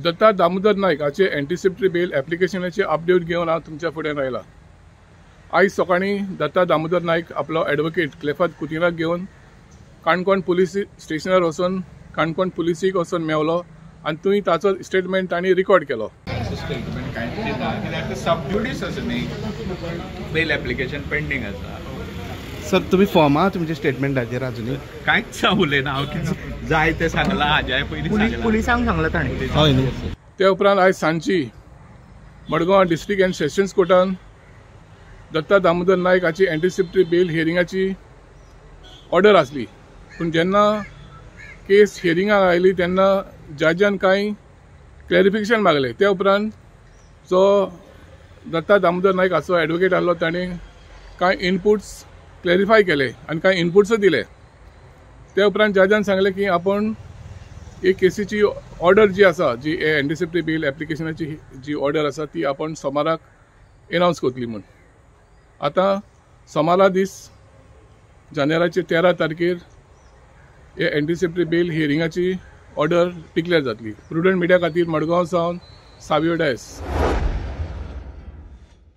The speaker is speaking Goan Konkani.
दत्ता दामोदर नायक हाचे एंटिसिपेटरी बेल एप्लिकेशनाचे अपडेट घेवन हांव तुमच्या फुड्यान आयला. आयज सकाळीं दत्ता दामोदर नायक आपलो एडवोकेट क्लेफाद कुतिनाक घेवन काणकोण पुलीस स्टेशनार वचून काणकोण पुलिसीक वचून मेवलो आनी थंय ताचो स्टेटमेंट तांणी रिकॉर्ड केलो. स्टेटमेंट कांयच ना, कित्याक सबज्युडीस आसा न्ही, बेल एप्लिकेशन पेंडींग आसा. सर, तुम्ही फॉर्मा तुमचे स्टेटमेंटाचेर अजूनय कांयच उलयना हांव, कितें जाय तें सांगलां हाज्याय पयलीं पुलिसांक सांगलां ताणें. हय न्ही. ते उपरांत आयज सांजची मडगांव डिस्ट्रिक्ट अँड सेशन्स कोर्टान दत्ता दामोदर नायक हाची एंटिसिपेटरी बेल हियरिंगाची ऑर्डर आसली. पूण जेन्ना केस हियरिंगाक आयली तेन्ना जजान कांय क्लॅरिफिकेशन मागलें. त्या उपरांत जो दत्ता दामोदर नायक हाचो एडवोकेट आसलो ताणें कांय इनपुट्स क्लॅरिफाय केले आनी कांय इनपुट्स दिले. त्या उपरांत जजान सांगलें की आपूण एक केसीची ऑर्डर जी आसा, जी एंटिसिपेटरी बेल एप्लिकेशनाची जी ऑर्डर आसा ती आपण सोमाराक एनावन्स करतली म्हूण. आतां सोमारा दीस जानेराचे 13 तारखेर हे एंटिसिपेटरी बेल हियरिंगाची ऑर्डर डिक्लेअर जातली. प्रुडंट मिडिया खातीर मडगांव सावन सावियो डायस.